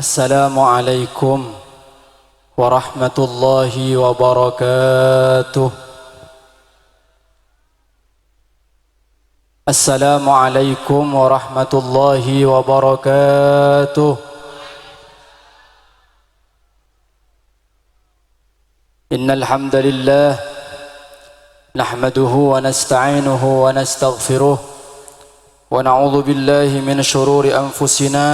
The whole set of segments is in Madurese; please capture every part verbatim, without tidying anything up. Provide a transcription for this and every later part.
Assalamualaikum warahmatullahi wabarakatuh. Assalamualaikum warahmatullahi wabarakatuh. إن الحمد لله نحمده ونستعينه ونستغفره، ونعوذ بالله من شرور أنفسنا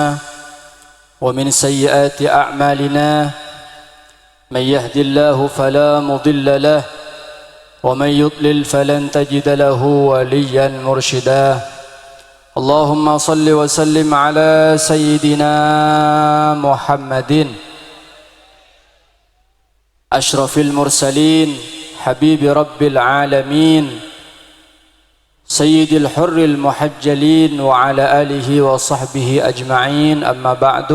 ومن سيئات أعمالنا. من يهد الله فلا مضل له، ومن يضلل فلن تجد له وليا مرشدا. اللهم صل وسلم على سيدنا محمد أشرف المرسلين، حبيب رب العالمين، سيد الحر المحجلين، وعلى آله وصحبه أجمعين. أما بعد،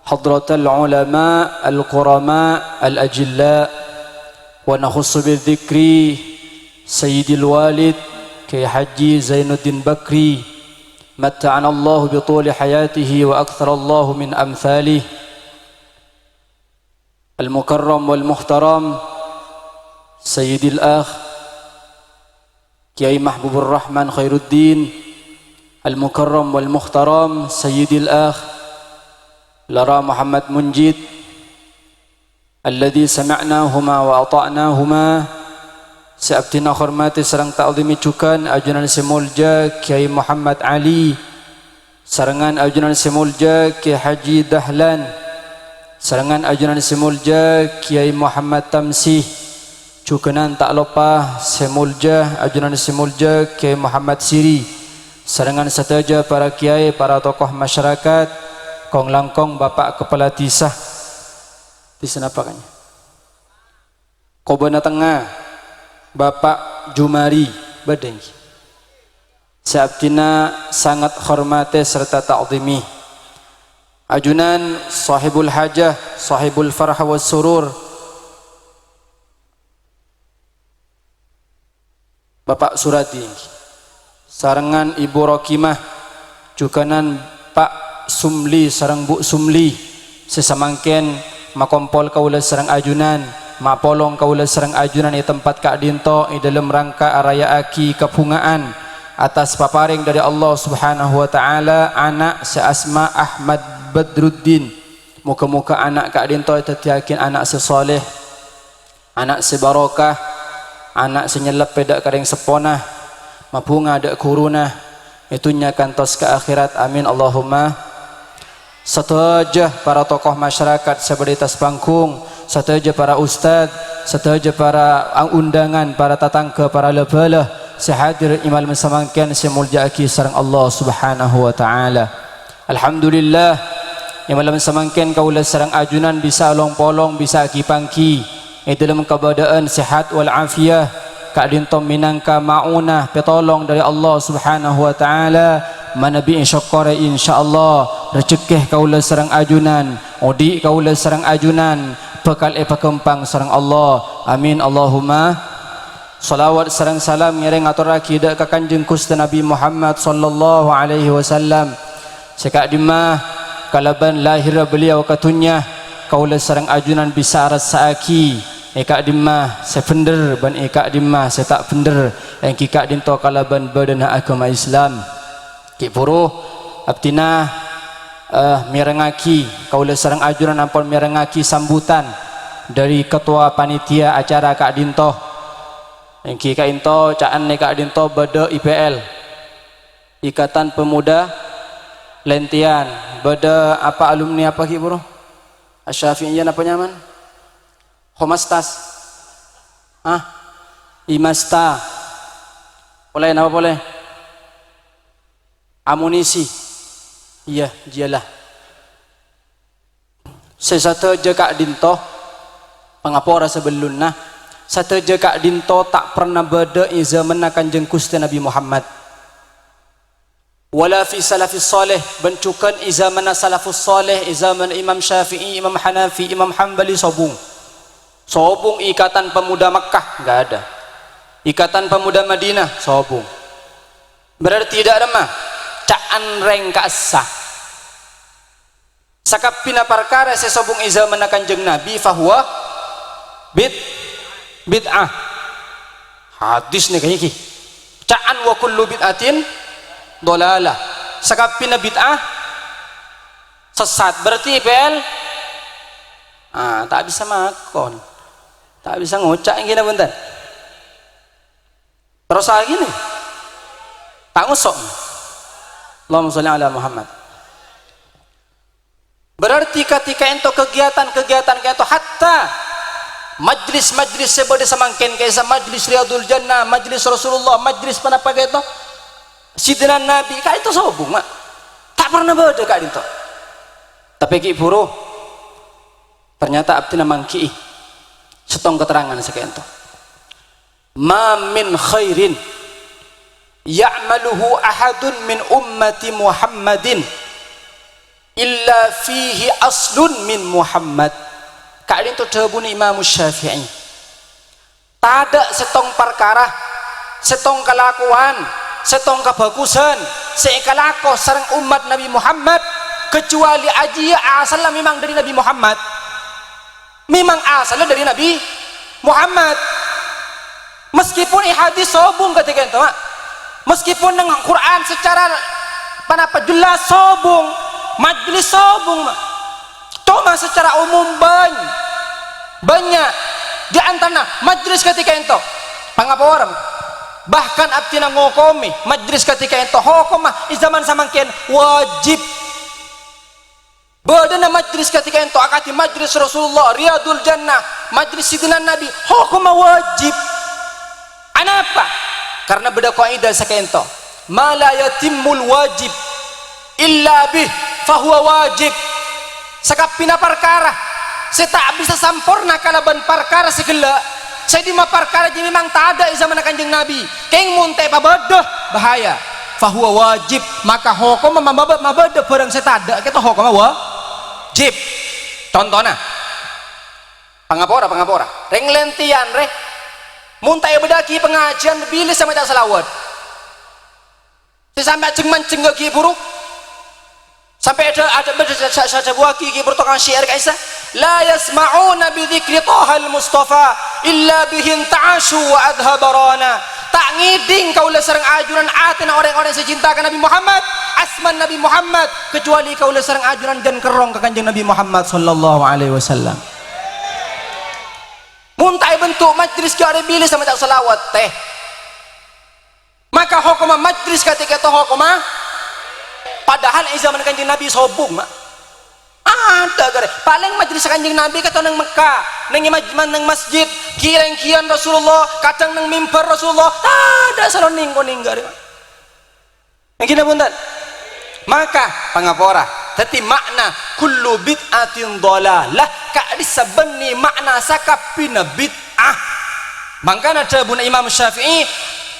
حضرة العلماء الكرماء الأجلاء، ونخص بالذكر سيد الوالد كي حجي زين الدين بكري، متعنا الله بطول حياته وأكثر الله من أمثاله. Al-Mukarram wal Muhtaram Sayyidil Akh Kiai Mahbubur Rahman Khairuddin, Al-Mukarram wal Muhtaram Sayyidil Akh Lara Muhammad Munjid, alladzi sami'nahuma wa ata'nahuma, sè abdhina hormatè sareng ta'dhimi jhughân ajunan sè molja Kiai Muhammad Ali, sarengngan ajunan sè molja Kiai Haji Dahlan, sarengngan ajunan sè molja Kiai Muhammad Tamsih, jhughânan ta' loppa sè molja ajunan sè molja Kiai Muhammad Siri, sarengngan sadhâjâ para kiai, para tokoh masyarakat, kong-langkong Bapak Kepala Dhisa. Dhisa napa, Kang? Kobâna Tengnga, Bapak Jumari, bâdâ èngghi. Sè abdhina sanget hormatè sarta ta'dhimi. Ajunan sahibul hajah, sahibul farha was surur. Bapak Suradi, sarengngan Ibu Rokimah, jhughânan Pak Sumli sareng Bu Sumli, sè samangkèn makompol kaulâ sareng ajunan, mapolong kaulâ sareng ajunan è tempat ka'dinto è dâlem rangka araya'aghi kabhungaan atas paparèng dâri Allah Subhanahu wa Ta'ala ana' sè asma Ahmad Badruddin. Moghâ-moghâ ana' ka'dinto èdhâddhiyâghi ana' sè saleh. Ana' sè barokah, ana' sè nyelleppè dâ' ka rèng seppona, mabhunga dâ' ghuruna, è dhunnya kantos ka akhèrat. Amin, Allahumma. Sadhâjâ para tokoh masyarakat sè bâdâ è attas panggung, sadhâjâ para ustad, sadhâjâ para undangan, para tatangghâ, para la-bhâlâ sè hadir è malem samangkèn sè èmoljâ'aghi sareng Allah Subhanahu wa Ta'ala. Alhamdulillah, è malem samangkèn kaulâ sareng ajunan bisa long-polong, bisa ghi-pangghi è dâlem kabâdâ'ân sehat wal afiyah, ka'dinto mènangka ma'unah pètolong dâri Allah Subhanahu wa Ta'ala, manabi èsokkorè, insyaallah, rejekkè kaulâ sareng ajunan, odi' kaulâ sareng ajunan bhâkal èpaghâmpang sareng Allah. Amin, Allahumma. Shalawat sareng salam ngèrèng atorraghi dâ' ka Kanjeng Ghustè Nabbhi Muhammad sallallahu alaihi wasallam, sè ka'dimma kalabân lahèrra beliau ka dhunnya, kaulâ sareng ajunan bisa arassa'aghi è ka'dimma sè bhendher bân è ka'dimma sè ta' bhendher, èngghi ka'dinto kalabân bâdâna aghâma Islam. Ghi' bhuru abdhina, eh, mèrengngaghi, kaulâ sareng ajunan ampon mèrengngaghi sambutan dâri ketua panitia acara ka'dinto. Èngghi ka'dinto, ca'an è ka'dinto bâdâ I P L, Ikatan Pemuda Lentian, bâdâ apa, alumni apa ghi' bhuru? Asy-Syafi'iyah napa nyamana? Homastas? Hah? Imasta. Polè, napa polè? Amunisi. Iyâ, jiyâlah. Sè sadhâjâ ka'dinto, pangapora sabellunna, sadhâjâ ka'dinto ta' parna bâdâ è zâmanna Kanjeng Ghustè Nabbhi Muhammad. Wala fi salafis shaleh, bân jhughân è zâmanna salafus shaleh, è zâmanna Imam Syafi'i, Imam Hanafi, Imam Hambali sobung. Sobung Ikatan Pemuda Makkah, nggak ada. Ikatan Pemuda Madinah, sobung. Berarti dâ' remma, ca'an rèng ka'issa. Sakabbhina parkara sè sobung è zamanna Kanjeng Nabi, fahuwa bid-, bid'ah. Hadis nèka ènggi. Ca'an wa kullu bid'atin dhalalah. Sakabbhina bid'ah sessat. Berarti P L, ah, ta' bisa makon. Ta' bisa ngoca' ènggi, napa bhunten? Terros lagi nih. Ta' ngoso'. Allahumma sholli ala Muhammad. Berarti ketika ento kegiatan-kegiatan kaento, hatta majlis-majlis sè bâdâ samangkèn, kaisa majlis Riyadul Jannah, majlis Rasulullah, majlis ponapa kaento, Sidina Nabi, kaento sobung, ma'. Ta' pernah bâdâ kaento. Tapè ghi' bhuru, ternyata abdhina mangghi'i sèttong keterangan sakaento. "Ma min khairin ya'maluhu ahadun min ummati Muhammadin illa fihi aslun min Muhammad." Ka'dhinto dhâbuna Imam Syafi'i, "Tadâ' sèttong parkara, sèttong kalakowan, sèttong kabhâghusân sè èkalako sareng ommat Nabi Muhammad, kecuali ajiyâ asalla memang dâri Nabi Muhammad." Memang asalla dâri Nabi Muhammad. Meskipun è hadis sobung katèka ento, ma'. Meskipun neng Quran secara ponapa jelas sobung, majlis sobung, ma'. Coma secara umum bân-, bânnya' di antarana majlis katèka ento. Pangapora, ma'. Bahkan abdhina ngokomè majlis katèka ento, hokomma è zaman samangkèn wajib. Bâdâna majlis katèka ento akadhi majlis Rasulullah, Riyadul Jannah, majlis Sidina Nabi, hokomma wajib. Anapa? Karena bâdâ kaidah sakaento, "Ma la yatimmul wajib illa bih, fahuwa wajib." Sakabbhina parkara sè ta' bisa samporna kalabân parkara sè ghellâ', sè dimma parkara jiyâ memang tadâ' è zamanna Kanjeng Nabi. Kèng mon ta' èpabâdâ, bahaya. Fahuwa wajib, maka hokomma mabâ-, mabâdâ bhârâng sè tadâ' kaento hokomma wajib. Contona, pangapora, pangapora. Rèng lèntèyan rè, mon ta' èbâdâ'aghi pangajiân, bilâ sè maca shalawat. Sè sampè' jeng-manjeng ghi' bhuru. Sampè' adâ-, adâ-, sa-, sa-, sadhâbuwâghi ghi' bhuru tokang syair kaisa, "La yasma'una bi dzikri Thahal Mustafa, illa bihi inta'ashu wa adhaba rana." Ta' ngèdhing kaulâ sareng ajunan atèna rèng-orèng sè cinta ka Nabi Muhammad, asmana Nabi Muhammad, kecuali kaulâ sareng ajunan jân kerrong ka Kanjeng Nabi Muhammad sallallahu alaihi wasallam. Mon ta' èbhânto majlis ghi' arè bilâ sè maca shalawat, tè. Maka hokomma majlis katèka ento hokomma, padahal è zaman Kanjeng Nabi sobung, ma'. Adâ' ghârè. Palèng majlis Kanjeng Nabi kato neng Mekka, neng maj-, neng masjid, ghi-, rèng-ghiyân Rasulullah, kadhâng neng mimbar Rasulullah, tadâ' sè onèng-konèng ghârè, ma'. Ènggi napa bhunten? Maka, pangapora. Dhâddhi ma'na kullu bid'atin dhalalah, ka'dhissa' bânnè ma'na sakabbhina bid'ah. Mangkana dhâbuna Imam Syafi'i,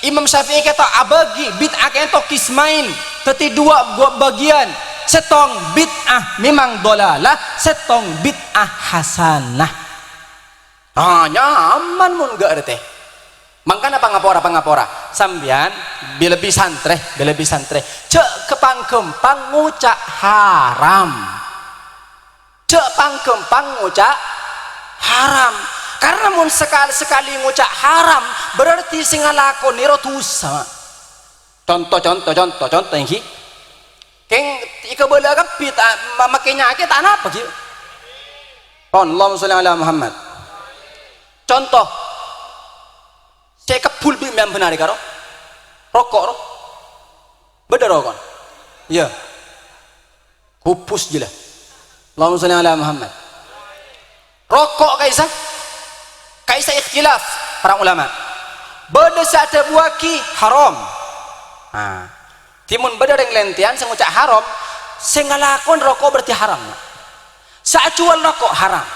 Imam Syafi'i kaento abâgi bid'ah kaento qismain, dhâddhi duwâ' ghu-, bâgiyân. Sèttong bid'ah memang dhalalah, sèttong bid'ah hasanah. Ah, nyaman mon ghâ' arè tè. Mangkana pangapora, pangapora. Sampèyan bilâ-bilâ santrè, bilâ-bilâ santrè. Jhâ' ghâmpang-ghâmpang ngoca' haram. Jhâ' pang-ghâmpang ngoca' haram. Karna mon sakal-sakali ngoca' haram, berarti sè ngalakonè ro dhusa. Conto, conto, conto, conto ènggi. Kèng èkabâlâ kabbhi ta-, ma-, makè nyakè ta' napa, ghi. Pon, Allahumma sholli ala Muhammad. Conto. Sè èkebbhul bi' mèyan bân arè karo roko', ro. Bâdâ roko'? Iyâ. Kubus jiyâ la. Allahumma sholli ala Muhammad. Roko' kaisa, kaisa ikhtilaf para ulama. Bâdâ sè adhâbuwâghi haram. Nah, dhimèn bâdâ rèng lèntèyan sè ngoca' haram, sè ngalakon roko' berarti haram. Sè ajhuwâl roko' haram.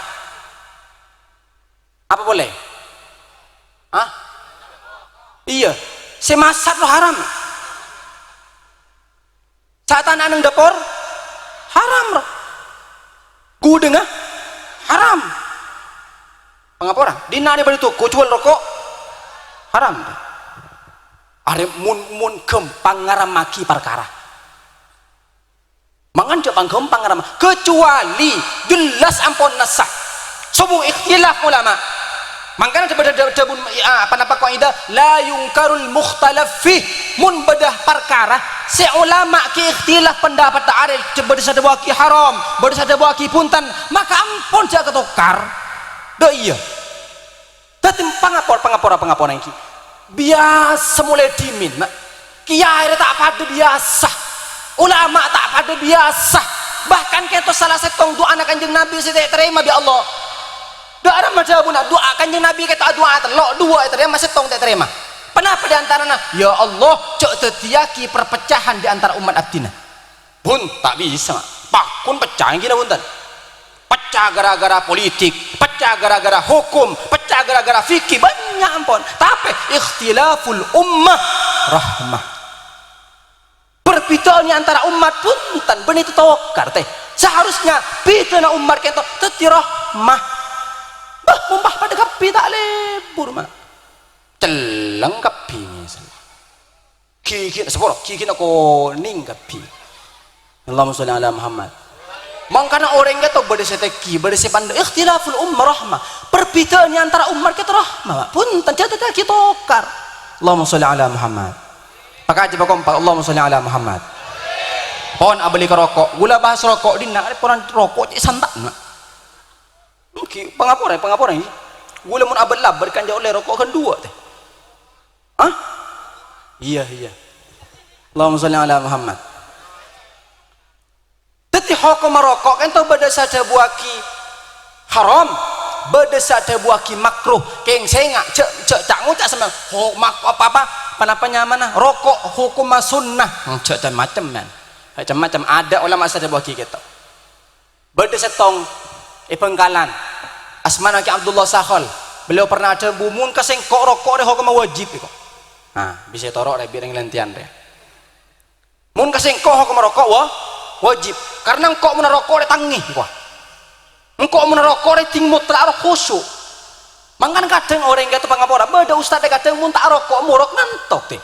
Apa polè? Hah? Iyâ, sè masak lo haram. Sè atana'a neng dâpor, haram, ro. Ghudhângnga, haram. Pangapora? Dinna' rè bâdâ toko jhuwâl roko', haram. Arè mon, mon ghâmpang ngarammaghi parkara. Mangkana jhâ' pangghâmpang, ra, Ma. Kecuali jelas ampon nassa. Sobu ikhtilaf ulama. Mangkana dhâ-, dhâ-, dhâbuna, a, ponapa qa'idah? "La yungkarul mukhtalaf fih." Mon bâdâ parkara sè ulama kè ikhtilaf pendapat, arè bâdâ sè adhâbuwâghi haram, bâdâ sè adhâbuwâghi bhunten, maka ampon jhâ' katokar. Dâ' iyâ. Dhâddhi pangapor-, pangapora-pangapora èngghi biyasa molaè dhimèn, Ma'. Kèyaè rè ta' padâ biyasa. Ulama ta' padâ biyasa. Bahkan kènto sala sèttong du'ana Kanjeng Nabi sè ta' ètarèma bi' Allah. Dâ' ramma dhâbuna, du'a Kanjeng Nabi kènto adu'a tello', duwâ' ètarèma, sèttong ta' ètarèma. Ponapa di antarana? "Ya Allah, jhâ' dhâddhiyâghi perpecahan di antara ommat abdhina." Bun, ta' bisa, Ma'. Pagghun pecca èngghi la, bhunten. Pecca gara-gara politik, pecca gara-gara hukum, pecca gara-gara fikih, bânnya' ampon. Tapè ikhtilaful ummah rahmah. Perbedaan di antara ommat, bhunten, bânnè tatokar, tè. Seharusnya bhidhâna ommat kènto dhâddhi rahmah. Bâh, mon bâ padâ kabbhi ta' lebur, Ma'. Celleng kabbhi ngèsel. Ghigina, sapora, ghigina konèng kabbhi. Allahumma sholli ala Muhammad. Mangkana orèng kèto bâdâ sè tèngghi, bâdâ sè pandâ'. Ikhtilaful ummah rahmah. Perbedaan di antara ommat kèto rahmah, Ma'. Bhunten, jhâ' dhâddhiyâghi tokar. Allahumma sholli ala Muhammad. Pakajâ pakompak, Allahumma sholli ala Muhammad. Pon abâli ka roko'. Ghulâ bahas roko' dinna', rè, poran roko' cè' santa', Ma'. Èngghi, pangapora, pangapora, èngghi. Ghulâ mon abât-labât kan jhâ' ollè roko' ghân duwâ', tè. Hah? Iyâ, iyâ. Allahumma sholli ala Muhammad. Dhâddhi, hokomma roko' kènto bâdâ sè adhâbuwâghi haram, bâdâ sè adhâbuwâghi makruh. Kèng sènga', jhâ', jhâ' ca'-ngoca' sampèyan, "Ho-, mak-, apa-apa, ponapa nyamana? Roko' hokomma sunnah." Hmm, jhâ' cem-macem, men. Jhâ' cem-macem. Adâ' ulama sè adhâbuwâghi kèto. Bâdâ sèttong è Bangkalan, asmana Kè Abdullah Sakhal. Beliau pernah adhâbu, "Mon ka sèngko' roko' rè hokomma wajib," èko. Nah, bisa toro' rè bi' rèng lentèyan rè. "Mon ka sèngko' hokomma roko' wa-, wajib. Karena engko' mon aroko' rè tangè," èko. "Engko' mon aroko' rè ding mutlak ro khusu'." Mangkana kadhâng orèng kèto pangapora, bâdâ ustad rè kadhâng mon ta' aroko' morok ngantok, tè.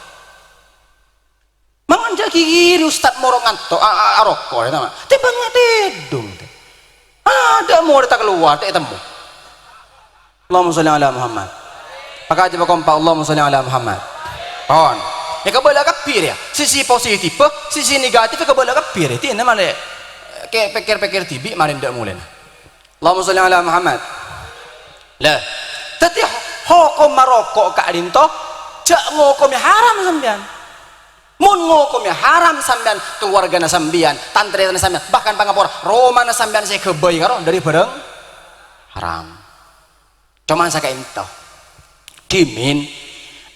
Mangkana jhâ' ghighiri ustad morok nganto-, a-, a-, aroko', ya, tama. Tèmbhâng tèdung, tè. Adâ' morèdda kalowar, ta' ètemmo. Allahumma sholli ala Muhammad. Pakajâ pakompak, Allahumma sholli ala Muhammad. Pon. Èkabâlâ kabbhi rèya. Sisi positif, sisi negatif èkabâlâ kabbhi rèya. Dinah malè, kè-, pèkkèr-pèkkèr dhibi' marè endâ' molèna. Allahumma sholli ala Muhammad. Lah, dhâddhi hokomma roko' ka'dinto jhâ' ngokomè haram sampèyan. Mon ngokomè haram sampèyan, kaluwargana sampèyan, tan-tarètanna sampèyan, bahkan pangapora romana sampèyan sè èghâbây karo dâri bhârâng haram. Coma saka'dinto. Dhimèn,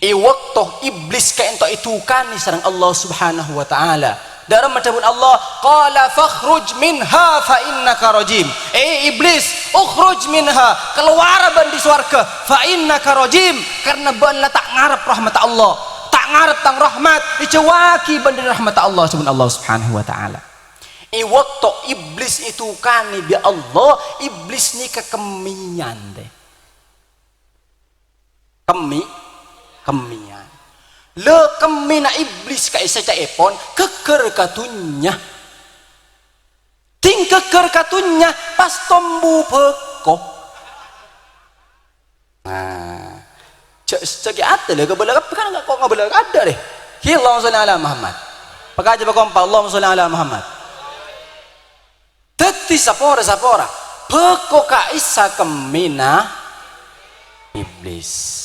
è bâkto Iblis ka'dinto èdhukanè sareng Allah Subhanahu wa Ta'ala. Dâ' remma dhâbuna Allah, "Qala fakhruj minha fa innaka rajim." "Eh, Iblis, ukhruj minha, kalowara bâ'na dâri sowarghâ, fa innaka rajim, karna bâ'na la ta' ngarep rahmatta Allah. Ta' ngarep Tang rahmat, èjhâuwaghi bâ'na dâri rahmatta Allah," dhâbuna Allah Subhanahu wa Ta'ala. È bâkto Iblis èdhukanè bi' Allah, Iblis nèka kemmèyan, tè. Kemmè-, kemmèyan. Lè, kemmèna Iblis ka'issa' ca'èpon ghâgghâr ka dhunnya. Ding ghâgghâr ka dhunnya pas tombu bhâko. Nah, jhâ', jhâ' ghi' atè lè, kabâlâ kabbhi kan kok ngabâlâ kaadâ' rè. Ghi, Allahumma sholli ala Muhammad. Pakajâ pakompak, Allahumma sholli ala Muhammad. Dhâddhi sapora-sapora, bhâko ka'issa' kemmèna Iblis.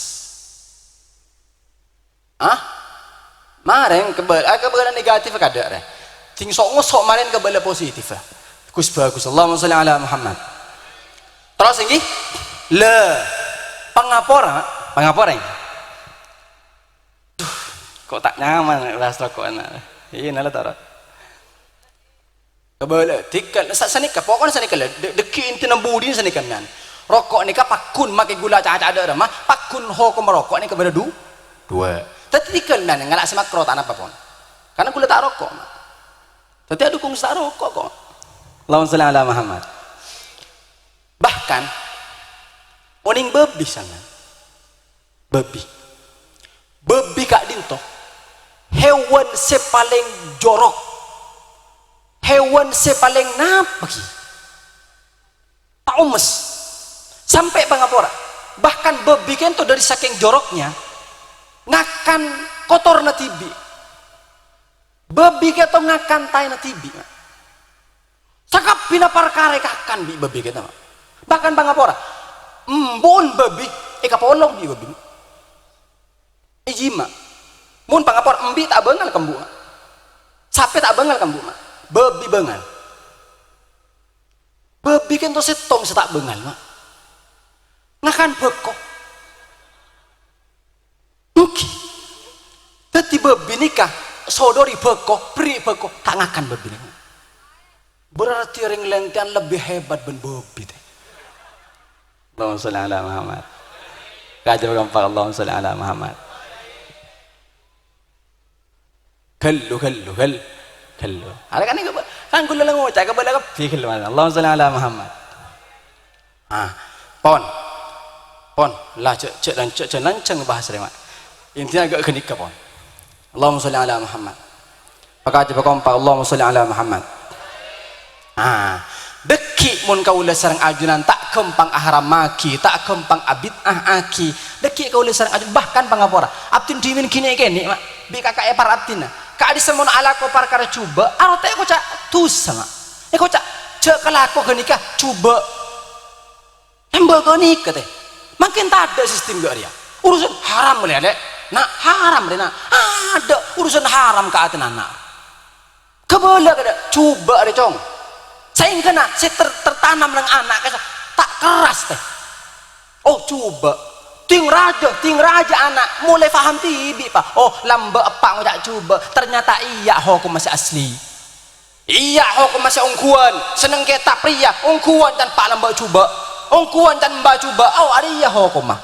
Ah? Marèn kabâ-, ah, kabâlâ negatif kaadâ' rè. Sing so'-ngoso' marèn kabâlâ positif, ah. Ghus bhâghus. Allahumma sholli ala Muhammad. Terros èngghi? Lè, pangapora, pangapora èngghi? Duh, kok ta' nyaman bahas roko'na. Iyâ, nala toro. Kabâlâ, dhikal, sa-, sanèka, pokokna sanèka, lè, dâ-, dâggi' intina budina sanèka, mèyan. Roko' nèka paggun makè ghulâ ca'-, ca'-, dâ' remma, paggun hokomma roko' nèka bâdâ du-, duwâ'. Dhâddhi dhikal, mèyan, ngala' sè makro ta' napa pon. Karna ghulâ ta' roko', ma'. Dhâddhi adhukung sè ta' roko', kok. Allahumma sholli ala Muhammad. Bahkan, onèng bâbi, sampèyan. Bâbi. Bâbi ka'dinto hèwan sè palèng jorok. Hewan sè palèng napa ghi? Ta' omes. Sampè' pangapora. Bahkan bâbi kènto dâri sakèng joroknya ngakan kotorna dhibi'. Bâbi kènto ngakan taèna dhibi', Ma'. Sakabbhina parkara èkakan bi' bâbi kènto, Ma'. Bahkan pangapora. Embu'en bâbi èkapolong bi' bâbi, Ma'. Ijima'. Mon pangapora embi' ta' bângal ka embu', Ma'. Sapè ta' bângal ka embu', Ma'. Bâbi bângal. Bâbi kènto sèttong sè ta' bângal, Ma'. Ngakan bhâko. Èngghi. Dhâddhi bâbi nèka sodori bhâko, berri' bhâko, ta' ngakan bâbi nèka. Berarti orèng lèntèyan lebbi hebat bân bâbi, tè. Allahumma sholli ala Muhammad. Kajâ kompak, Allahumma sholli ala Muhammad. Ghellu, ghellu, ghellu, ghellu. Arè kan, kan kaulâ la ngoca', kabâlâ kabbhi ghellu. Allahumma sholli ala Muhammad. Ah, pon. Pon, la jhâ', jhâ' lan-, jhâ', jhâ' lanjhâng bahas rèma. Intina ghâ' ghânèka, pon. Allahumma sholli ala Muhammad. Pakajâ pakompak, Allahumma sholli ala Muhammad. Ah, dhâggi' mon kaulâ sareng ajunan ta' ghâmpang aharammaghi, ta' ghâmpang abid'ahaghi. Dhâggi' kaulâ sareng ajunan, bahkan pangapora. Abdhina dhimèn ghi nè'-kènè', Ma'. Bi' kaka' èpar abdhina. Ka'dhissa' mon alako parkara jhubâ', arotè èkoca' dhusa, Ma'. Èkoca', jhâ' kalako ghânèka jhubâ'. Emba ghânèka, tè. Mangkèn tadâ' sistem ghâ' rèya. Urusan haram, lè'-alè'. Na', haram, rè, na'. Adâ' urusan haram ka atèna ana'. Kabâlâ kadâ', jhubâ' rè, Cong. Saèngghâna sè ter-, tertanam neng ana' ka'issa ta' kerras, tè. Oh, jhubâ'. Ting rajâ, ting rajâ ana' molaè paham dhibi', Pa'. Oh, lambâ' eppa' ngoca' jhubâ', ternyata iyâ hokomma sè asli. Iyâ hokomma sè ongghuwân, senneng kètab rèya, ongghuwân can pa' lambâ' jhubâ', ongghuwân can emba jhubâ', oh, arèya hokomma.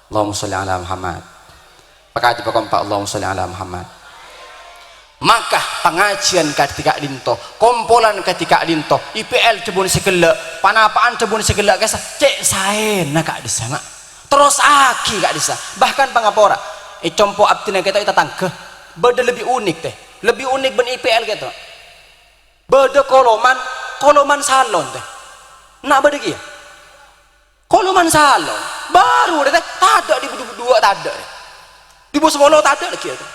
Allahumma sholli ala Muhammad. Pakajâ pakompak, Allahumma sholli ala Muhammad. Maka pangajiyân kadhi ka'dinto, kompolan kadhi ka'dinto, I P L dhâbuna sè ghellâ', panapa'an dhâbuna sè ghellâ' ka'issa cè' saèna ka'dhissa, Ma'. Terrosaghi ka'dhissa. Bahkan pangapora, è compo' abdhina kèto è tatangghâ, bâdâ lebbi unik, tè. Lebbi unik bân I P L kèto. Bâdâ koloman, koloman salon, tè. Na' bâdâ kèya? Koloman salon. Baru, rè, tè. Tadâ' dhibu-, dhibu duwâ' tadâ', rè. Dhibu sapolo tadâ' laghi, tè.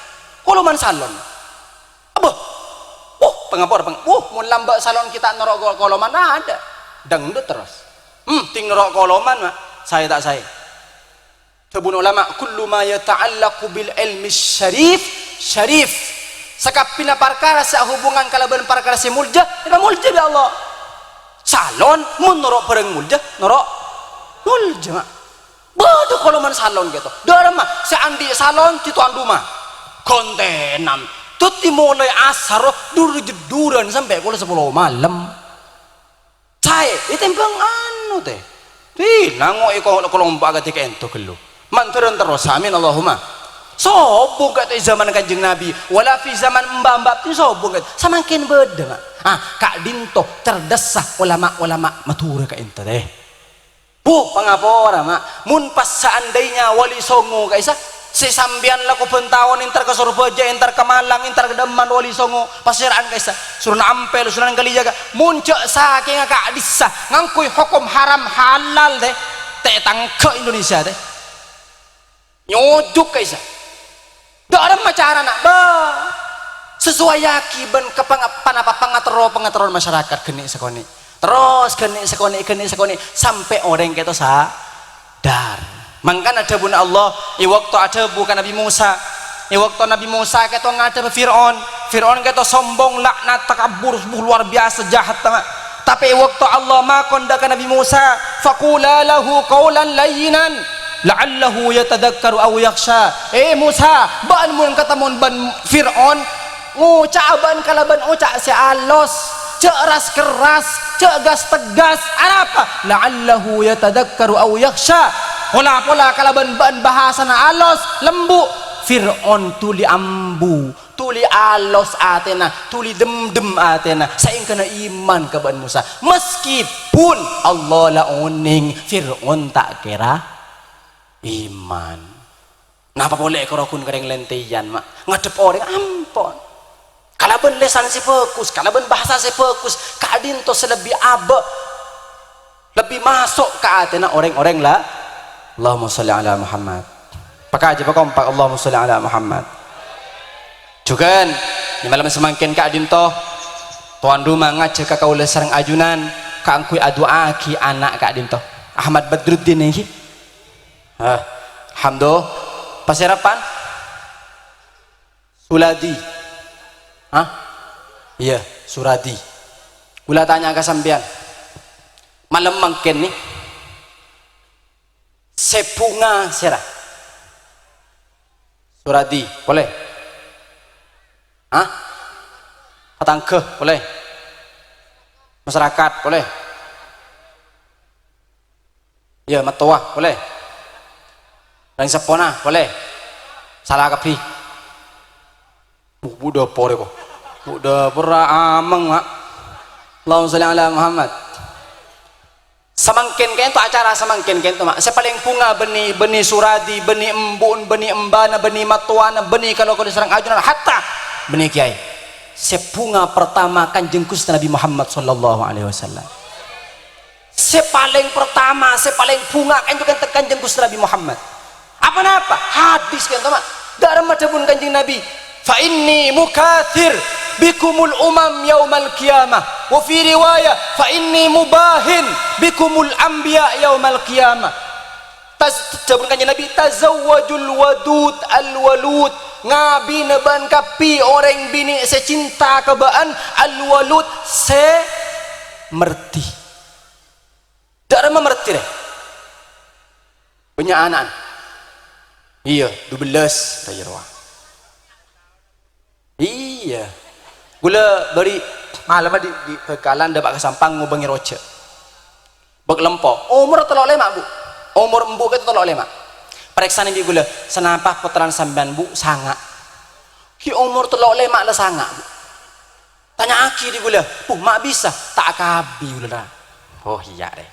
Koloman salon. Abbâ. Uh, pangapora, pang-, uh, mon lambâ' salon kita noro' ko-, koloman, adâ'. Dangdut terros. Hmm, ting noro' koloman, Ma'. Saè ta' saè. Dhâbuna ulama, "Kullu ma yata'allaqu bil ilmi syarif, syarif." Sakabbhina parkara sè ahubungan kalabân parkara sè molja, èpamolja bi' Allah. Salon, mon noro' bhârâng molja, noro' molja, Ma'. Bâdâ koloman salon kèto. Dâremma, sè andi' salon, titowan roma. Ghântènan. Dhâddhi molaè asar, dur-, jeddhuran sampè' pokol sapolo malem. Saè, ètèmbhâng anu, tè. Ih, nango'è ko-, kalompok akadhi ka'ènto ghâllu. Mandhârân terros, amin, Allahumma. Sobung ka'ènto è zaman Kanjeng Nabi, wala fi zaman mbah-mbah tè sobung ka'ènto. Samangkèn bâdâ, Ma'. Ah, ka'dinto cerdassa ulama-ulama Madhurâ ka'ènto, tè. Bu, pangapora, Ma'. Mon pas saandainya Wali Songo ka'issa, sè sampèyan lako bân taon entar ka Sorbhâjâ, entar ka Malang, entar ka Dâmman Wali Songo, pasèra'an ka'issa, Sunan Ampel, Sunan Kalijaga, mon jhâ' sakènga ka'dhissa ngangghuy hokom haram halal, tè, ta' ètangghâ Indonesia, tè. Nyojuk ka'issa. Dâremma carana, bâ, sesuaiaghi bân ka pang-, panapa pangaterro-pangaterron masyarakat ghânèka sakonè'. Terros ghânèka sakonè', ghânèka sakonè', sampè' orèng kèto sadhâr. Mangkana dhâbuna Allah, è bâkto adhâbu ka Nabbhi Musa, è bâkto Nabbhi Musa kèto ngadhâbâ Fir'aun, Fir'aun kèto sombong, laknat, takabbur, buh, luar biasa jahatta, Ma'. Tapè è bâkto Allah makon dâ' ka Nabbhi Musa, "Faqula lahu qawlan layyinan, la'allahu yatadzakkaru aw yakhsha." "È Musa, bâ'na mon katemmo bân Fir'aun, ngoca'a bâ'na kalabân oca' sè alos, jhâ' ras-kerras, jhâ' gas-tegas. Arapa? La'allahu yatadzakkaru aw yakhsha." Pola-pola kalabân bâ'na bhâsana alos, lembu', Fir'aun dhuli ambu, dhuli alos atèna, dhuli dhemdhem atèna, saèngghâna iman ka bâ'na Musa. Meskipun Allah la onèng Fir'aun ta' kèra iman. Napa polè èkorogun ka rèng lentèyan, Ma'? Ngadhep orèng, ampon. Kala kalabân lèsan sè bhâghus, kalabân bhâsa sè bhâghus, ka'dinto sè lebbi abâ', lebbi maso' ka atèna orèng-orèng la-, Allahumma shalli ala Muhammad. Pakajâ pakompak, Allahumma shalli ala Muhammad. Jhughân, è malem samangkèn ka'dinto, towan roma ngajhâk ka kaulâ sareng ajunan kaangghuy adu'aaghi ana' ka'dinto. Ahmad Badruddin èngghi. Hah, alhamdulillah. Pasèra, Pan? Suladi. Hah? Iyâ, Suradi. Kaulâ tanya ka sampèyan. Malem mangkèn, nè, sè bhunga sèra? Suradi, polè? Hah? Tatangghâ, polè? Masyarakat, polè? Iyâ, mattowa, polè? Rèng seppona, polè? Sala kabbhi. Bu, bu, dâpor èko. Bu, dâpor ra ameng, Ma'. Allahumma shalli ala Muhammad. Samangkèn ka'dinto acara samangkèn ka'dinto, Ma'. Sè palèng bhunga bânnè, bânnè Suradi, bânnè embu'en, bânnè embhâna, bânnè mattowana, bânnè kalo-kalo sareng ajunan, hatta bânnè kèyaè. Sè bhunga pertama Kanjeng Ghustè Nabi Muhammad sallallahu alaihi wasallam. Sè palèng pertama, sè palèng bhunga ka'dinto Kanjeng Ghustè Nabi Muhammad. Apa-napa? Hadis ka'dinto, Ma'. Dâ' remma dhâbuna Kanjeng Nabi, "Fa inni mukatsir bikumul umam yaumal qiyamah." Wa fi riwayah, "Fa inni mubahin bikumul anbiya yaumal qiyamah." Tas-, dhâbuna Kanjeng Nabi, "Tazawwajul wadud al walud." Ngabinâ bâ'ân kabbhi orèng binè' sè cinta ka bâ'ân, al walud, sè merdi. Dâ' remma merdi, rè? Bânnya' ana'na. Iyâ, dubellâs, rèya rowa. Iyâ. Kaulâ bâri' malemma di, di bhâkalan dâpa' ka Sampang ngobângè rojâ. Bâk lempo. Omor tello lèma', Bu. Omor embu' kèto tello lèma'. Parèksanè bi' kaulâ, "Sanapa pottrana sampèyan, Bu?" "Sanga'." "Ghi' omor tello lèma' la sanga', Bu." Tanya'aghi dhi kaulâ, "Bu, ma' bisa?" "Ta' akabbhi kaulâ, ra." "Oh, iyâ, rè."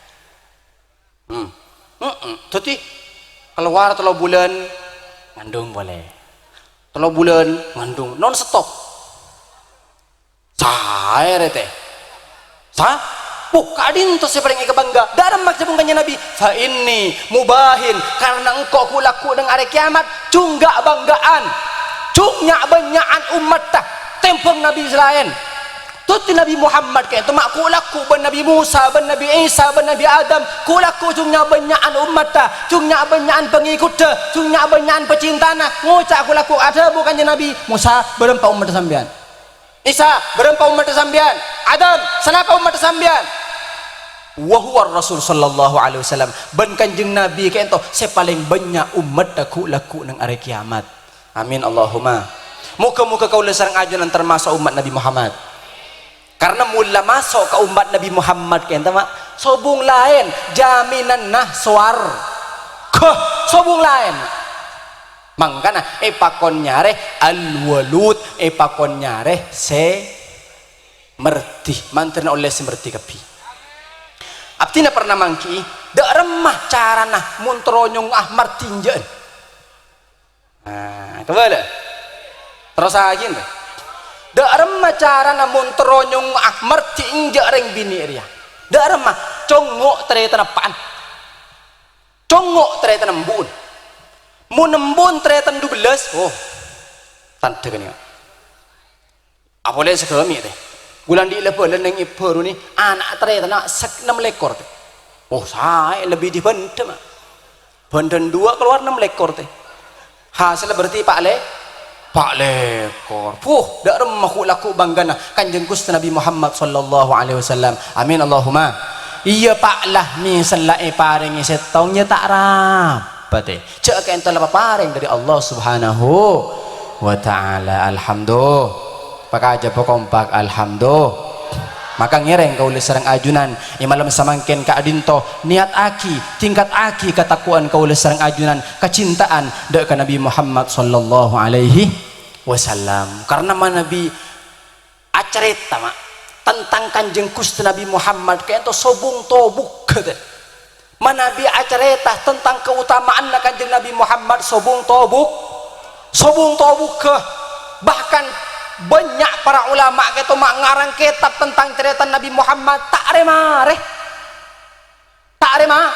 Hmm. Heeh. Dhâddhi, kalowar tello bulân, ngandung polè. Tello bulân, ngandung. Non stop. Saè, rè, tè. Sa? Wuh, ka'dinto sè palèng èkabângga. Dâ' remma dhâbuna Kanjeng Nabi, "Fa inni mubahin," karna engko' ghu' lagghu' neng arè kèyamat, jhung ghâ'-bângga'an, jhung nya'-bânnya'an ommatta, tèmbhâng nabi sè laèn. Dhâddhi Nabi Muhammad ka'dinto ma' ghu' lagghu' bân Nabi Musa, bân Nabi Isa, bân Nabi Adam, ghu' lagghu' jhung nya'-bânnya'an ommatta, jhung nya'-bânnya'an pangèkodda, jhung nya'-bânnya'an pacintana, ngoca' ghu' lagghu' adhâbu Kanjeng Nabi, "Musa, bârâmpa ommatta sampèyan?" Isa, bârâmpa ommatta sampèyan? Adam, sanapa ommatta sampèyan? Wa huwa Rasul sallallahu alaihi wasallam. Bân Kanjeng Nabi ka'dinto sè palèng bânnya' ommatta ghu'-lagghu' neng arè kèyamat. Amin, Allahumma. Moghâ-moghâ kaulâ sareng ajunan tamaso' ommat Nabi Muhammad. Karna mon la maso' ka ommat Nabi Muhammad ka'dinto, Ma', sobung laèn jaminanna sowarghâ. Sobung laèn. Mangkana èpakon nyarè Al-Walud, èpakon nyarè sè mardhi, mandhârna ollè sè mardhi kabbhi. Abdhina parna mangghi'i, dâ' remma carana mon terro nyongngo'a mardhi enjâ'ân. Nah, kabâlâ. Terrosaghi, ente. Dâ' remma carana mon terro nyongngo'a mardhi enjâ' rèng binè' rèya. Dâ' remma, congngo' tarètanna eppa'an. Congngo' tarètanna embu'en. Mon embu'en tarètan dubellâs, oh, tandhâ kènè'. Apolè saghâmè', tè. Bulân dhi' la bâlân neng è bârunè, ana' tarètanna sè-, ennem lèkor, tè. Oh, saè lebbi dhi bândhâ, Ma'. Bândhân duwâ' kalowar ennem lèkor, tè. Hasèlla berarti pa' lè-, pa' lèkor. Puh, dâ' remma ghu'-lagghu' bânggâna Kanjeng Ghustè Nabi Muhammad sallallahu alaihi wasallam. Amin, Allahumma. Iyâ, Pa' la, mè' sella èparèngè sèttong, iyâ ta' arapa, tè. Jhâ' ka'dinto la paparèng dâri Allah Subhanahu wa Ta'ala. Alhamdulillah. Pakajâ pakompak, alhamdulillah. Maka ngèrèng kaulâ sareng ajunan, è malem samangkèn ka'dinto, niyataghi, tingkataghi katako'an kaulâ sareng ajunan, kacinta'an dâ' ka Nabi Muhammad sallallahu alaihi wasallam. Karna manabi acarèta, Ma', tentang Kanjeng Ghustè Nabi Muhammad, ka'dinto sobung tobugghâ, tè. Manabi acarèta tentang kaotama'anna Kanjeng Nabi Muhammad sobung tobug-, sobung tobugghâ. Bahkan Bânnya' para ulama' kèto ma' ngarang kètab tentang carètana Nabbhi Muhammad, ta' rè-marè. Ta' rè-ma-,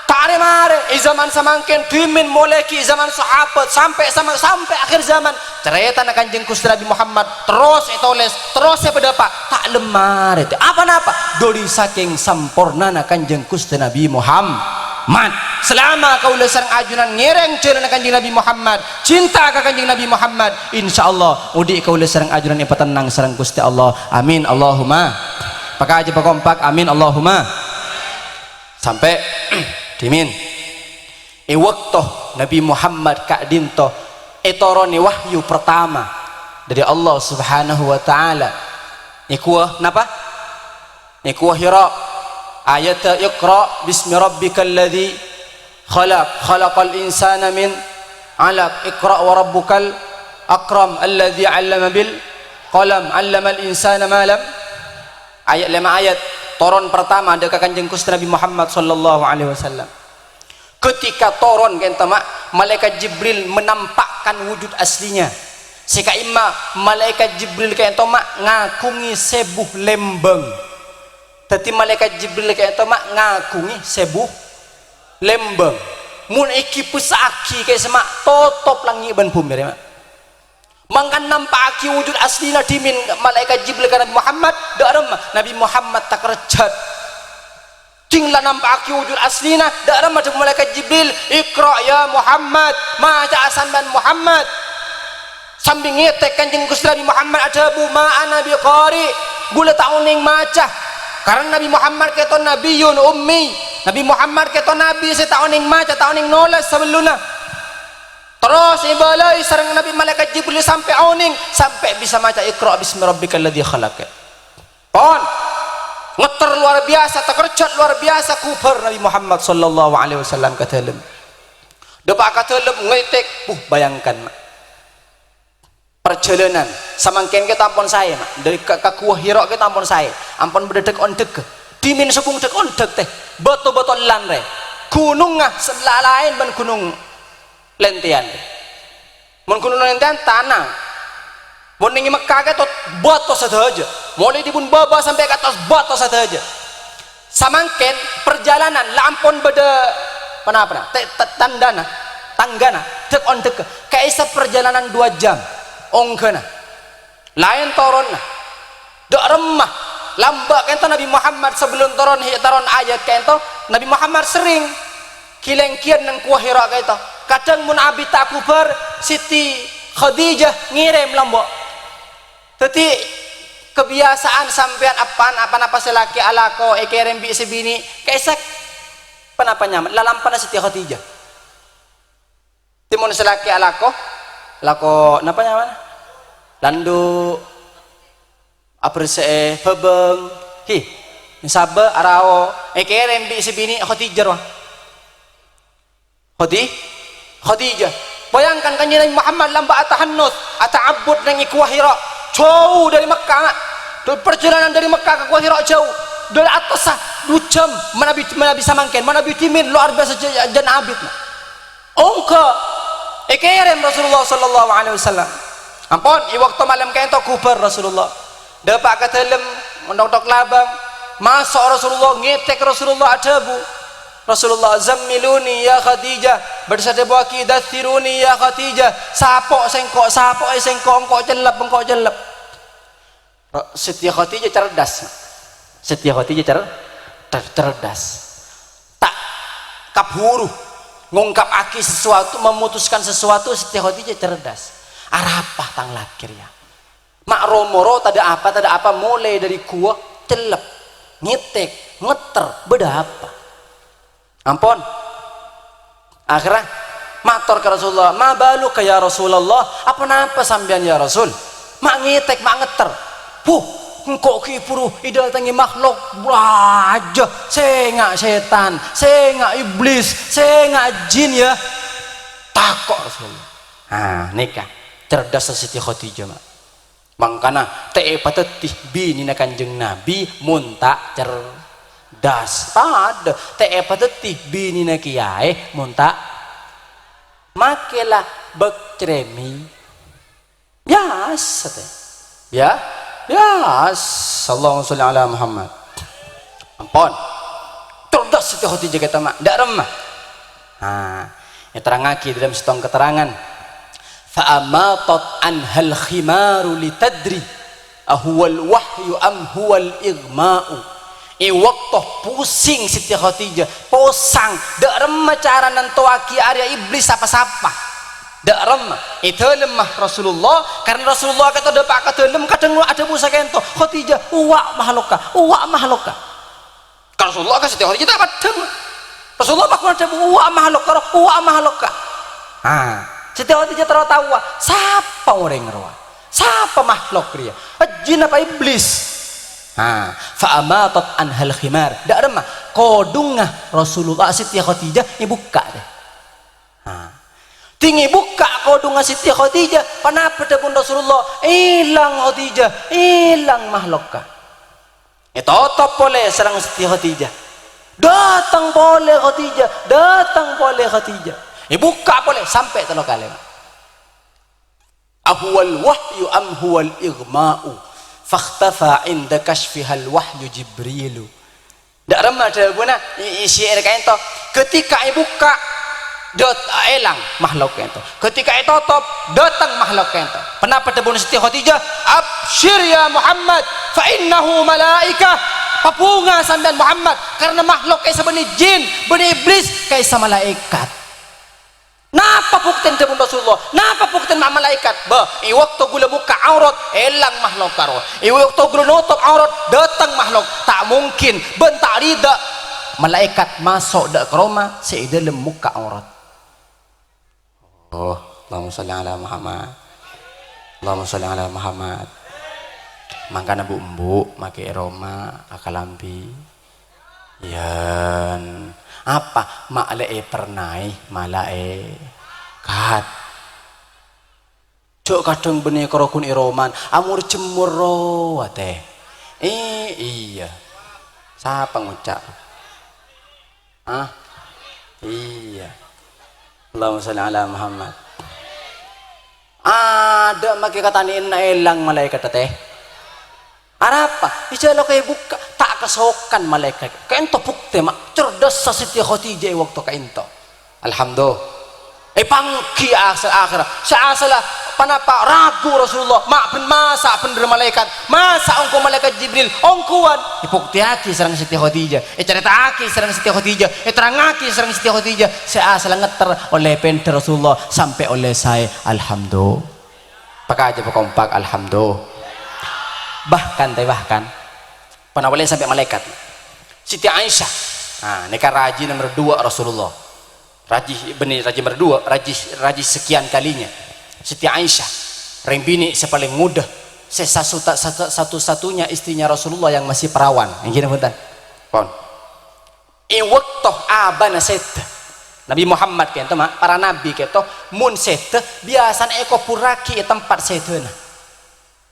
ta' rè-marè. È zaman samangkèn, dhimèn molaè ghi' zaman sahabat sampè' sama-, sampè' akhir zaman, carètana Kanjeng Ghustè Nabbhi Muhammad terros ètolès, terros èpadâpa', ta' lem-marè. Apa-napa? Dhâri sakèng sampornana Kanjeng Ghustè Nabbhi Muhammad. Salama kaulâ sareng ajunan ngèrèng jhâlânna Kanjeng Nabbhi Muhammad, cinta ka Kanjeng Nabbhi Muhammad, insyaallah odi' kaulâ sareng ajunan èpatennang sareng Ghustè Allah. Amin, Allahumma. Pakajâ pakompak, amin, Allahumma. Sampè' dhimèn. È bâkto Nabbhi Muhammad ka'dinto ètoronè wahyu pertama dhâri Allah Subhanahu wa Ta'ala, è Guwa napa? È Guwa Hira. Ayatta, "Iqra bismi rabbikal ladzi khalaq, khalaqal insana min 'alaq, iqra wa rabbukal akram, alladzi 'allama bil qalam, 'allamal insana ma lam." Ayat, lèma ayat toron pertama dâ' ka Kanjeng Ghustè Nabbhi Muhammad sallallahu alaihi wasallam. Ketika toron ka'dinto ma', Malaèkat Jibril menampakkan wujud aslinya. Sè ka'imma, Malaèkat Jibril ka'dinto ma' ngaghungè sèbu lembâng. Dhâddhi Malaèkat Jibril ka'dinto ma' ngaghungè sèbu lembâng. Mon èghibâssa'aghi ka'issa ma' totop langngè' bân bhumè rè ma'. Mangkana nampa'aghi wujud aslina dhimèn Malaèkat Jibril ka Nabbhi Muhammad, dâ' remma Nabbhi Muhammad takerjhât. Dhing la nampa'aghi wujud aslina, dâ' remma dhâbu Malaèkat Jibril, "Iqra ya Muhammad, maca'a sampèyan Muhammad." Sambi ngètèk Kanjeng Ghustè Nabbhi Muhammad adhâbu, "Ma ana biqari', ghulâ ta' onèng maca." Karana Nabbhi Muhammad ka'dinto nabiyyun ummi. Nabbhi Muhammad ka'dinto nabbhi sè ta' onèng maca, ta' onèng nolès sabellunna. Terros èbâlâi sareng Nabbhi Malaèkat Jibril sampè' onèng, sampè' bisa maca "Iqra bismi rabbikal ladzi khalaq." Pon. Ngètter luar biasa, takerjhât luar biasa, kubâr Nabbhi Muhammad sallallahu alaihi wasallam ka dâlem. Dâpa' ka dâlem ngètèk, buh, bayangkan, ma'. Parjhâlânan samangkèn ka'dinto ampon saè, ma'. Dâri ka, ka Guwa Hira ka'dinto ampon saè. Ampon bâdâ dhek-ondhek. Dhimèn sobung dhek-ondhek, tè. Bâto-bâto lan, rè. Ghunongnga sè la-, laèn bân Ghunong Lèntèyan. Mon Ghunong Lèntèyan tana. Mon neng Mekka ka'dinto bâto sadhâjâ. Molaè dhâbuna bâbâ sampè' ka attas bâto sadhâjâ. Samangkèn parjhâlânan la ampon bâdâ pa-napa'a, tè-, tè-, tandhâna, tangghâna, dhek-ondhek. Ka'issa parjhâlânan dua jam ongghâna. Laèn toronna. Dâ' remma. Lambâ' ka'dinto Nabbhi Muhammad sabellun toron hi-, toron ayat ka'dinto, Nabbhi Muhammad serrèng ghi-lènggiyân neng Guwa Hira ka'dinto. Kadhâng mon abit ta' kubâr, Siti Khadijah ngèrèm lambâ'. Dhâddhi, kabiyasaan sampèyan apa-, apa-napa sè lakè alako èkèrèm bi' sè binè', ka'issa' pa-napa nyaman, lalampana Siti Khadijah. Dhâddhi mon sè lakè alako, lako napa nyamana? Landu', aberse'è bhâbâng, hi, sabâ, arao, èkèrèm bi' sè binè' Khadijah rowa. Khadi-, Khadijah. Bayangkan Kanjeng Nabbhi Muhammad lambâ' atahannus, ata'abbud neng è Guwa Hira. Jhâu dâri Mekka, ma'. Dâ-, parjhâlânan dâri Mekka ka Guwa Hira jhâu. Dâri attassa dua jam, manabi, manabi samangkèn, manabi dhimèn, luar biasa jhâ-, jhân abit, ma'. Ongghâ èkèrèm Rasulullah sallallahu alaihi wasallam. Ampon, è bâkto malem ka'dinto kubâr Rasulullah. Dâpa' ka dâlem, noktok labâng. Maso' Rasulullah, ngètèk Rasulullah adhâbu, "Rasulullah, zammiluni ya Khadijah." Bâdâ sè adhâbuwâghi, "Daththiruni ya Khadijah." Sapo' sèngko', sapo'è sèngko', engko' cellep, engko' cellep. Ro-, Siti Khadijah cerdas. Siti Khadijah cer-, cer-, cerdas. Ta' kabhuru ngongkapaghi sesuatu, memutuskan sesuatu, Siti Khadijah cerdas. Arapa tang lakè rèya? Ma' ro-moro tadâ' apa, tadâ' apa, molaè dâri guwa cellep, ngètèk, ngètter, bâdâ apa? Ampon. Akhèrra mator ka Rasulullah, "Ma baluka ya Rasulullah? Apa-napa sampèyan ya Rasul? Ma' ngètèk, ma' ngètter." "Buh, engko' ghi' buru èdâtengngè makhluk rajâ, sènga' sètan, sènga' iblis, sènga' jin ya." Tako' Rasulullah. Ah, nèka cerdassa Siti Khadijah, ma'. Mangkana, ta' èpadhâddhi binèna Kanjeng Nabi mon ta' cerdas. Padâ, ta' èpadhâddhi binèna kèyaè mon ta' makè la bâk crèmè. Biyasa, tè. Ya, ya, Allahumma sholli ala Muhammad. Ampon. Cerdas Siti Khadijah kèta, ma'. Dâ' remma. Ha, èterrangngaghi dâlem sèttong keterangan. "Fa amatat anhal khimaru litadri, ahuwal wahyu am huwal ighma'u." È bâkto pusing Siti Khadijah, posang, dâ' remma cara nantowaghi arèya Iblis sapa-sapa. Dâ' remma, è dâlemma Rasulullah, karna Rasulullah kèto dâpa' ka dâlem, kadhâng adhâbu sakènto, "Khadijah, uwa' mahlokka, uwa' mahlokka." Ka Rasulullah ka Siti Khadijah ta' padhâng. Rasulullah paggun adhâbu, "Uwa' mahlokka, ro, uwa' mahlokka." Ha, Siti Khadijah terro taowa, sapa orèng rowa? Sapa mahlok rèya? Jin apa Iblis? Ha, fa amatat anhal khimar. Dâ' remma, kodhungnga Rasulullah, Siti Khadijah èbukka', tè. Ha. Ding èbukka' kodhungnga Siti Khadijah, ponapa dhâbuna Rasulullah? "Èlang Khadijah, èlang mahlokka." Ètotop polè sareng Siti Khadijah. Dâteng polè Khadijah, dâteng polè Khadijah. Èbukka' polè sampè' tello kalè. "Ahuwal wahyu am huwal ighma'u? Fakhtafa 'inda kasyfihal wahyu Jibrilu." Dâ' remma dhâbuna, i-, i-, syi'ir kaènto. Ketika èbukka', dât-, èlang mahlok kaènto. Ketika ètotop, dâteng mahlok kaènto. Ponapa dhâbuna Siti Khadijah? "Absyir ya Muhammad, fa innahu malaikah." Pabhunga sampèyan Muhammad, karna mahlok ka'issa' bânnè jin, bânnè Iblis, ka'issa' malaèkat. Napa buktèna dhâbuna Rasulullah? Napa buktèna ma-, malaèkat? Bâ, è bâkto ghulâ bukka' aurat, èlang mahlok karo. È bâkto ghulâ notop aurat, dâteng mahlok. Ta' mungkin, bân ta' ridha malaèkat maso' dâ' ka roma sè è dâlem bukka' aurat. Oh, Allahumma sholli ala Muhammad. Allahumma sholli ala Muhammad. Mangkana bu'-embu' makè è roma akalambhi. Yân, apa? Ma' lè èpernaè malaèkat. Jhâ' kadhâng bânnè karo ghun è romana, amor-jemmor rowa, tè. Eh, iyâ. Sapa ngoca'? Ah? Iyâ. Allahumma sholli ala Muhammad. Adâ' makè katanè'anna èlang malaèkat, tè. Arapa? Ijâ lo' kaè bukka', ta' kasokan malaèkat. Kaènto buktè, ma', cerdhâssa Siti Khadijah è bâkto kaènto. Alhamdulillah. Èpangghi asal akhèr. Sè asalla ponapa ragu Rasulullah, ma' bân masa' bhendher malaèkat, masa' ongghu malaèkat Jibril, ongghuwân. Èbuktèyaghi sareng Siti Khadijah, ècarèta'aghi sareng Siti Khadijah, èterrangngaghi sareng Siti Khadijah, sè asalla ngetter ollè pèndher Rasulullah sampè' ollè saè. Alhamdulillah. Pakajâ pakompak, alhamdulillah. Bahkan, tè, bahkan, ponapa lè sampè' malaèkat. Siti Aisyah. Nah, nèka raji nomer dua Rasulullah. Raji, bânnè raji nomer dua, raji, raji sekian kalinya. Siti Aisyah, rèng binè' sè palèng ngodâ, sè sasuta-, satu, satu-satunya istrinya Rasulullah yang masih perawan. Èngghi napa bhunten? Pon. È bâkto abâna sèdhâ. Nabi Muhammad kaènto, ma', para nabi kaènto, mon sèdhâ, biyasana èkobhurraghi è tempat sèdhâna.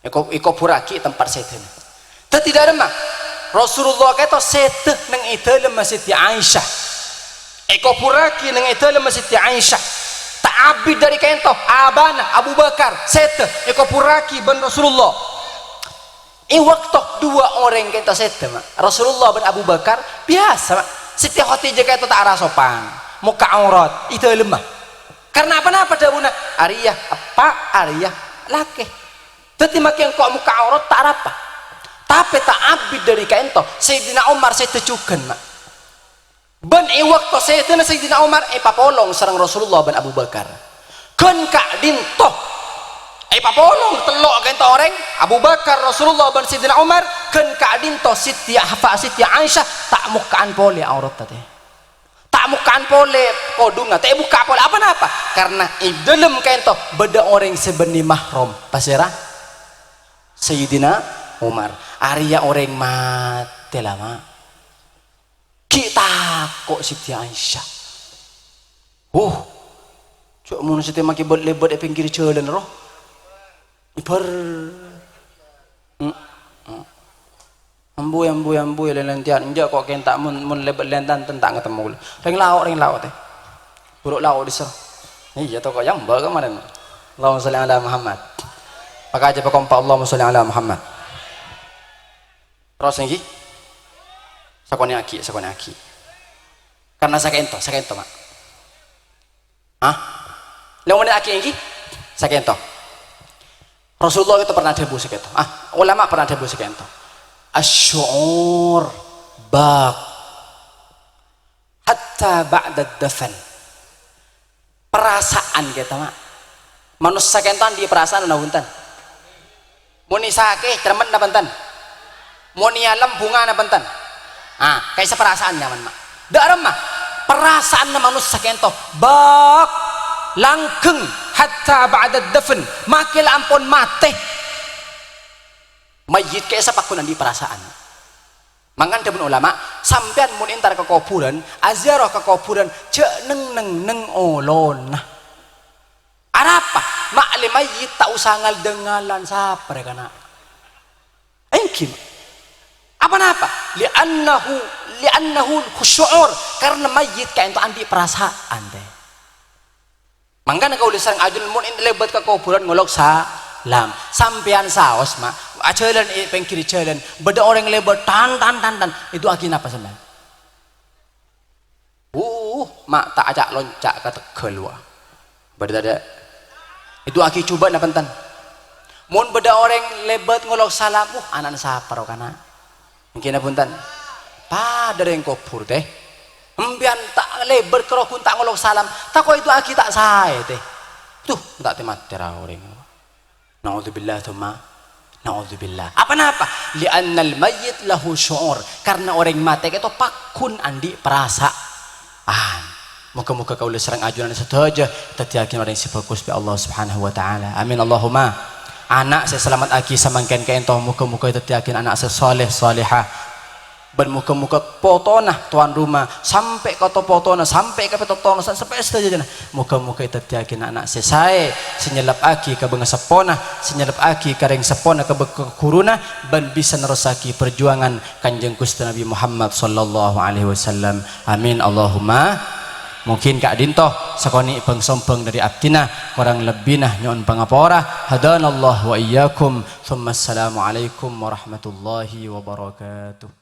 Èko-, èkobhurraghi è tempat sèdhâna. Dhâddhi dâ' remma, Rasulullah kaènto sèdhâ neng è dâlemma Siti Aisyah. Èkobhurraghi neng è dâlemma Siti Aisyah. Ta' abit dâri kaènto, abâna Abu Bakar sèdhâ èkobhurraghi bân Rasulullah. È bâkto dua orèng kaènto sèdhâ, ma', Rasulullah bân Abu Bakar, biyasa, ma', Siti Khadijah kaènto ta' arassa sopan, mokka' aurat, è dâlemma. Karna apa-napa dhâbuna, "Arèya eppa', arèya lakè. Dhâddhi makè engko' mokka' aurat ta' arapa." Tapè ta' abit dâri kaènto, Sayyidina Umar sèdhâ jhughân, ma'. Bân è bâkto sèdhâna Sayyidina Umar èpapolong sareng Rasulullah bân Abu Bakar. Ghân ka'dinto èpapolong tello' kaènto orèng, Abu Bakar, Rasulullah, bân Sayyidina Umar, ghân ka'dinto Siti Afa-, Siti Aisyah ta' mokka'an polè auratta, tè. Ta' mokka'an polè kodhungnga, ta' èbukka' polè. Apa-napa? Karna è dâlem kaènto bâdâ orèng sè bânnè mahram. Pasèra? Sayyidina Umar. Arèya orèng matè, la, ma'. Ghi' tako' Siti Aisyah. Huh, jhâ' mon sè tè makè bât-lèbât è pèngghir jhâlân, ro. Ibar. Mm, mm. Ambuy, ambuy, ambuy, lèn-lèntèyan. Enjâ' ko' kènta' mon, mon lèbât lèntèyan, ta' ngatemmo kaulâ. Rèng lao', rèng lao', tè. Buru lao' dissa'. Iyâ, to, ko' yamba' kamarèn. Allahumma sholli ala Muhammad. Maka ajâ pakompa, Allahumma sholli ala Muhammad. Terros ènggi? Sakonè'aghi, sakonè'aghi. Karna sakènto, sakènto, Ma'. Hah? Lè' monè'aghi ènggi? Sakènto. Rasulullah itu pernah dhâbu sakènto. Ah, ulama pernah dhâbu sakènto. Asy-syu'ur baq hatta ba'da dafan. Perasaan kèto, Ma'. Manossa kènto andi' perasaan napa bhunten? Mon èsakè, cerremmen napa bhunten? Mon èalem, bhunga napa bhunten? Ah, ka'issa perasaan nyaman, Ma'. Dâ' remma, perasaanna manossa kènto bâk langgeng hatta ba'da dafn, makè la ampon matè. Mayyit ka'issa pagghun andi' perasaan. Mangkana dhâbuna ulama, sampèyan mon entar ka kobhurân, aziarah ka kobhurân, jhâ' neng-neng neng olona. Arapa? Ma' lè mayyit ta' osa ngal-dângalan sapa rè kana'. Ènggi, Ma'. Apa napa? Li'annahu, li'annahu khusyu'ur, karna mayyit ka'ènto andi' perasaan, tè. Mangkana kaulâ sareng ajunan mon èntar lèbât ka kobhurân ngolok salam. Sampèyan saos, Ma', ajhâlân è pèngghir jhâlân, bâdâ orèng lèbât, tan, tan, tan, tan. Èdu'aaghi napa sampèyan? Uh, Ma', ta' aca'-lonca' ka tegghâl, wa. Bâdâ tadâ'? Èdu'aaghi jhubâ' napa bhunten? Mon bâdâ orèng lèbât ngolok salam, uh, ana'na sapa ro kana'? Ènggi napa bhunten? Padâ rèng kobhur, tè. Empèyan ta' lèbât ka kobhurân ta' ngolok salam, tako' èdu'aaghi ta' saè, tè. Duh, ta' tè-matè ra orèng. Na'udzubillah, tsumma na'udzubillah. Apa napa? Li'annal mayyit lahu syu'ur. Karna orèng matè ka'ènto pagghun andi' perasaan. Moghâ-moghâ kaulâ sareng ajunan sadhâjâ èdhâddhiyâghi orèng sè bhâghus bi' Allah Subhanahu wa Ta'ala. Amin, Allahumma. Ana' sè èsalamettaghi samangkèn ka'ènto, moghâ-moghâ èdhâddhiyâghi ana' sè shaleh, shalehah. Bân moghâ-moghâ potona, towan roma, sampè' ka to-, potona, sampè' ka pètto' tono, sa-, sampè' sadhâjâna. Moghâ-moghâ èdhâddhiyâghi na'-kana' sè saè, sè nyelleppaghi ka bângaseppona, sè nyelleppaghi ka rèng seppona, ka bâ-, ka ghuruna, bân bisa nerrossaghi parjuwangan Kanjeng Ghustè Nabbhi Muhammad sallallahu alaihi wasallam. Amin, Allahumma. Mungkin ka'dinto sakonè' bhâng-sombhâng dâri abdhina, korang lebbina nyo'on pangapora. Hadanallahu wa iyyakum. Tsumma assalamualaikum warahmatullahi wabarakatuh.